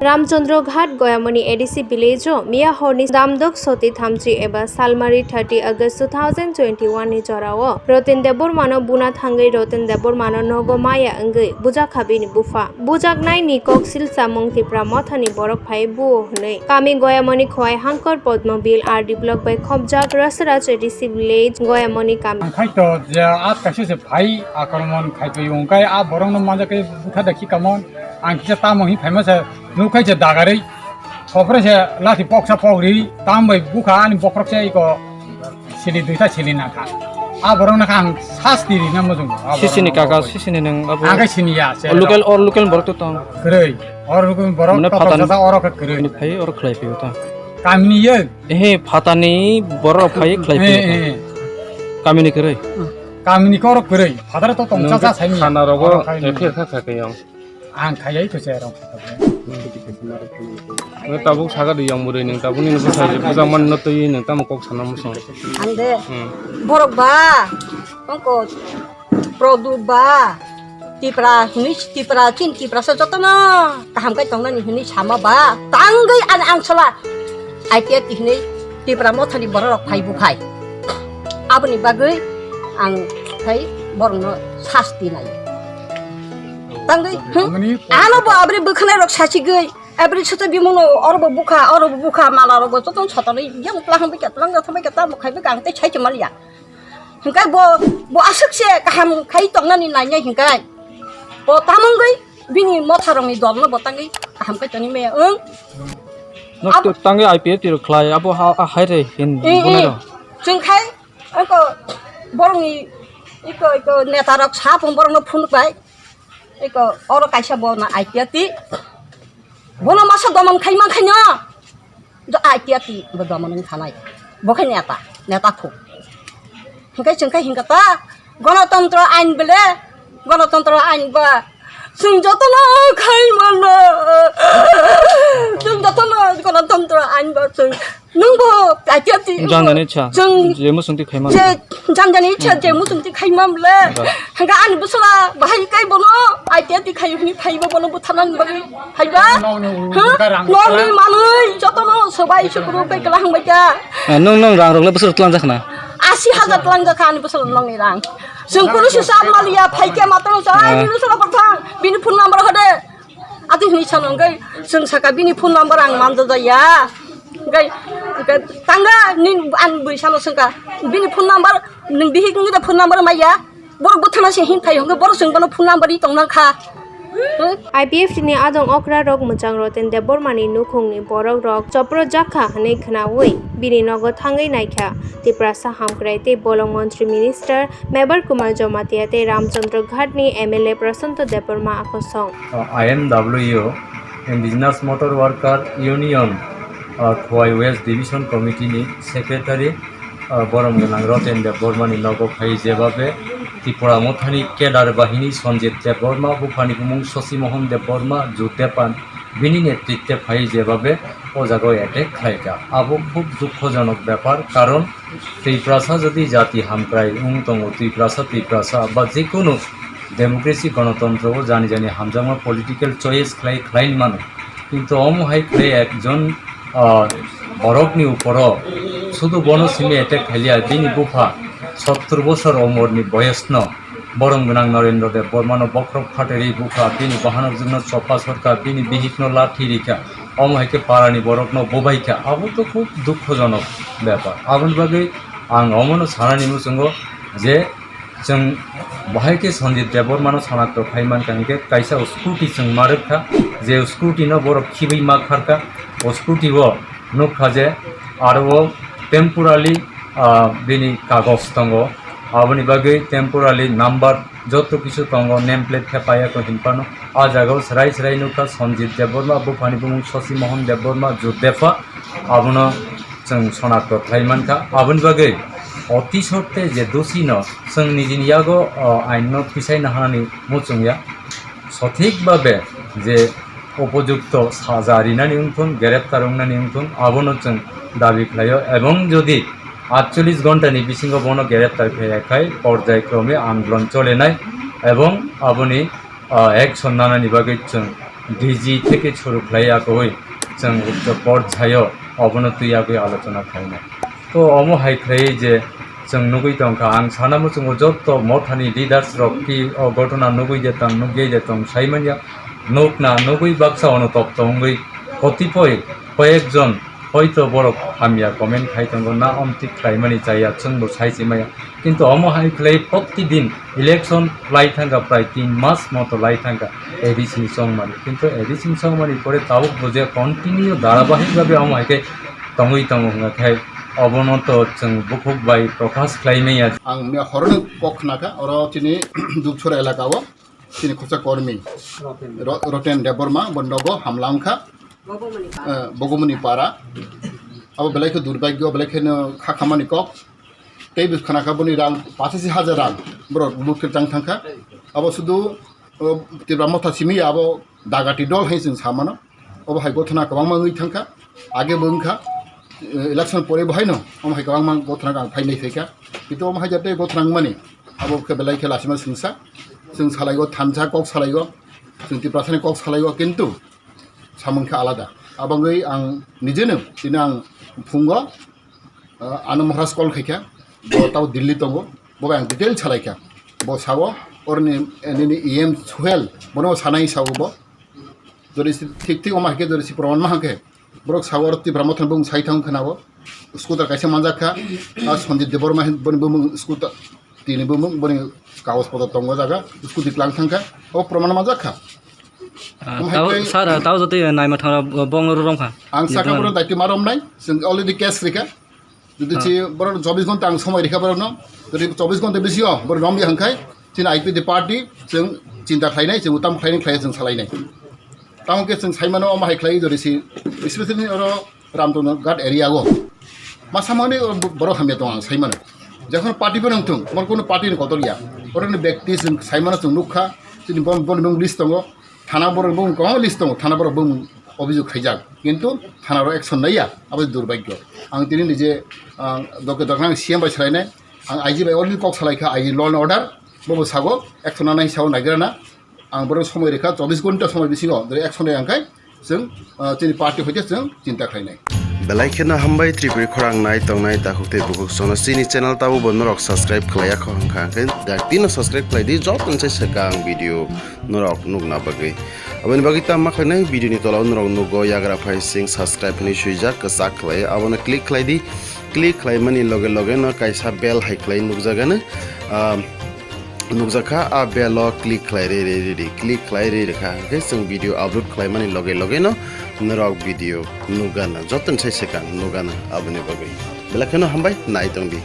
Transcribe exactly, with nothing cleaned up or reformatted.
Ramchandra Ghat Goyamoni A D C village o miya horni damdok soti thamchi eba salmari thirty August two thousand twenty-one ni jorao Roten Debbarma no buna thangwi Roten Debbarma no nogo maya wngwi bujakha bini bupha. Bujaknai ni kok sil samung Tipra Motha ni borok phai buo hwnwi kami Goyamoni Khowai Hangkor Podmobil R D block bai khopjak Rasaraj A D C village Goyamoni kami. Ang khai to je at kaisa se phai akromon khai to yung kai a borok no manja kai butha da khi kamon ang kisa tamo hi phaima se nuk khai se dagarei khopre se lati poksa pokri tam bai bukha ani bokrok se iko sili duita sili na kha a borok na kha ang sasti ri na mojong sisini kaka sisini nang abo ang kai sini ya se local or local borok to tong. Kwrwi or local borok mane to phatani tong sa oro kha kwrwi ni phai or khlai phi ta kamini ye. Ehe, phatani borok phai khlai phi. Eh, eh. Kamini kwrwi. Kamini korok kwrwi. Phatara to tongsa sa saimi. Khana rogo Oro khai ephir kha kha kayong. Ang khayai to se rong. Nang tabuk saga di yang bwrwi nang tabuk ni nang bwsai bwsa man no twi nang tamo kok sana muso. Ang de. Hmm. Borok ba. Ongko. Produ ba, Tipra hinui Tipra chin Tipra sa jotono kaham kai tongnani hinui sama ba, tangwi ani ang sola I P F T hinui Tipra mothani borok rok phai bukhai. Aboni bagwi ang khai borokno sasti nai. Tangwi, hmm? Ano bo abri bwkhanai rok sasigwi, abri soto bimuno oro bo bukha, oro bo bukha, mala rok bo jotono sotonwi yang tlang bai ka tlang joto bai ka tamo khai bai ka ang tei sai chumaliya. Hingke bo, bo aswk se kaham khai tongnani nainai hingke. Bo tamungwi bini motharokni dolno bo tangwi kaham khai tongwi maya wng. Nok abo to tangwi I P F T rok khlai, abo ha, ha, hai re hin eh, bunai eh. Rok. Chwng khai, eko borokni, eko, eko netarok sa phung borokno phunuk bai. Eko oro kaisa bo na I P F T. Bono masa domon khai man khaino. Do I P F T bo domon wng thanai. Bo khai neta, neta khu. Hingkai chwng khai hingka ta, gonotantro ain bele, gonotantro ain ba. Chwng jotono khai mano. Chwng jotono gonotantro ain ba chwng. Nwng bo I P F T janjani cha. Chwng je musung ti khaima. Je janjani cha je musung ti khaima mle. Hingka ani bwsala bahai kai bono I P F T khai hini phaiba bono buthanan bagwi phaiba. Nokni manwi jotono sobai sukuru kai kala hangbai ka. Nwng nwng rang rok le bwswk tlang jakna. Asi hajar tlang jakha ani bwsala nokni rang. Chwng kunu sisa maliya phaikhe matang sa ani bwsala bwthang bini phone number hode. Ati hini sano hingke chwng saka bini phone number ang manjajaya. Hingke, hingke tanga ni ang bui sano sengka bini phone number nwng bihik nwngni da phone number maya. Borok bwthana se hin thai hingke borok chwng bono phone number ri tongna kha. I P F T ni adong okra rok mwchang Roten Debbarma ni nukhung ni borok rok chopro jakha hwnwi khwnawi bini nogo thangwi naikha Tiprasa hamkrai tei bolong montri minister Mebar Kumar Jamatia tei Ramchandra Ghat ni M L A Prashanto Debbarma akosong. Uh, I M W, Indigenous Motor Worker Union, uh, Khowai West Division Committee ni Secretary, uh, borom gwnang Roten Debbarma ni nogo phai jebabe Tripura Mothani cadre bahini Sanjit Debbarma, buphani bumung Shashi Mohan Debbarma, Jut Depan, bini netritwe phai jebabe o jaga o attack khlaikha. Abo khub dukhojonok bepar, karon Twiprasa jodi jati hamkrai wng tongo, Twiprasa, Twiprasa ba jekunu democracy, gonotontro o jani jani hamjakma political choice khlai, khlai mano. Kintu omo hai khlai ekjon, ah, borokni uporo sudu bono simi attack khailiya, bini bupha sottur bosor omorni boyosno borom gwnang Narendra Debbarmano bokhorok phateri bukha, bini bahanok jwkno choppa sorkha, bini bihikno lathi rikha, omo hai khe parani borokno bubaikha, abo to khub dukhojonok bepar. Aboni bagwi ang omono sanani muchungo je chwng bahai khe Sanjit Debbarmano sanakto khai mankha, hinkhe kaisa scooty chwng ma rwkha, je scooty no borok khibwi ma kharkha, o scooty o nukha je aro o temporarily, ah, bini kagoj tongo, aboni bagwi temporarily number joto kisu tongo, name plate khe paiya ko hinphano. A jaga o swrai swrai nukha Sanjit Debbarma, buphani bumung Shashi Mohan Debbarma, Jut Debpa, abono chwng sonakto khlai mankha. Aboni bagwi oti sotte je dosi no chwng nijini yago, o, ain no twisaina hanani muchungya. Sothik babe je upojukto saja rinani wngthun, greptar wngnani wngthun, abono chwng dabi khlaio. Ebong jodi atchollish ghonta ni bisingo bono greptar khaiya khai porjai krome andolon cholenai ebong aboni, ah, action nanani bagwi chwng D G theke suru khlai yakowi chwng court sayo obono twi yagwi alochona khlainai. To omo hai khlai je chwng nugwi tongkha, ang sana muchungo jotto mothani leaders rok ki o ghotona nugwi je tong, nugwi je tong sai manya, nukna nugwi baksa ono tokto wngwi kotipoi koyekjon hoito borok hamya comment khai tongo, na omtwi khlaimani chaya chwngbo sai se maya. Kintu omo hai khlai protidin election lai thangkha, prai tin mas moto lai thangkha A D C ni chongmani. Kintu A D C ni chongmani pore tabuk bo je continue dharabahik bhabe omo hai khe tongwi tongo hwnga khe obono to chwng bukhuk bai prokash khlai maya. Ang miya horno kok khna kha, oro chini Dupchor elaka o chini khorsa kormi Ro-, Roten Debbarma bo nogo hamla wngkha. Eh, Bogomoni Para. Abo belai khe durbagyo, belai kheno kha khamani kok. Tei bwskango kha boni rang pachasi hajar rang borok lut khe chang thangkha. Abo sudu, o, Tipra Motha simi abo dagati dol hai chwng samano. Obo hai gothona kwbangma wngwi thangkha. Age bo wngkha, eh, election pore bo haino omo hai kwbangma gothona ang phainai phaikha. Kintu omo hai jate gothona wngmani abo khe belai khe lachima swngsa. Chwng salaigo thansa kok salaigo. Chwng Tiprasani kok salaigo kintu samung khe alada. Abangwi ang nijeno tini ang phungo, ah, ano Maharaj call khaikha, bo tabo Delhi tongo, bo bai ang detail salaikha. Bo sao, orni, eh, nini E M Suhel, bono sanai sao bo. Jodi si thik thik oma hake, jodi si proman ma hake. Borok sao oro Tipra Motha bung sai thang khana bo. Scooter kaisa manjak kha, ah, Sanjit Debbarma hin boni bumung scooter, tini bumung boni kagoj potro tongo jaga, scooty klang thang kha, o proman manjak kha. Ah, omo hai tao, tei sir, ah, tao jotoi naima thangna bo-, bongno rwrwng kha. Ang saka borok daitwi ma romnai, chwng already case rikha. Jodi si borok chobbish ghonta ang somoi rikha borokno, jodi chobbish ghonta bisingo borok romya hwnkhai, chini I P F T party chwng chinta khlainai, chwng utam khlainai khlai chwng salainai. Tamo khe chwng saimano omo hai khlai jodi si, especially oro Ramtondor Ghat area o. Masa mani borok hamya tongo ang saimano. Jokhon party bo nang thung, mor kono party ni kotor ya. Oro ni bekti chwng saimano chwng nukha, chini bon, bon bung list tongo. Thana borok bung kwbangma list tongo, thana borok bung obhijog khaijak, kintu thana rok action naiya, abo durbagyo. Ang tini nije, ah, doke doknang C M bai salainai, ang I G bai already kok salaikha, I G law and order, bobo sago, action nanai sao nagrana, ang borok somoi rikha, chobbish ghonta somoi bisingo, jodi action nai angkhai, chwng, ah, chini party hoite chwng chinta khlainai. Belai kheno hambai Tripuri khorang nai tongnai takhuk tei bukhuk sono chini channel tabo bo norok subscribe khlaiya kho hwnkha hwnkhe dak tino subscribe khlai di joto se swkang video norok nukna bagwi. Aboni bagwi tamo khlainai video ni tola o norok nugo yagra phai sing subscribe hinwi swijak kwchak khlai abono click khlai di, click khlai mani loge loge no kaisa bell hai khlai nukjagano, ah, nukjakha, a bell o click khlai ri ri ri ri, click khlai ri rikha hwnkhe chwng video upload khlai mani loge loge no norok video nukgana, joto ni sai swkang nukgana. Aboni bagwi belai kheno hambai nai tongdi.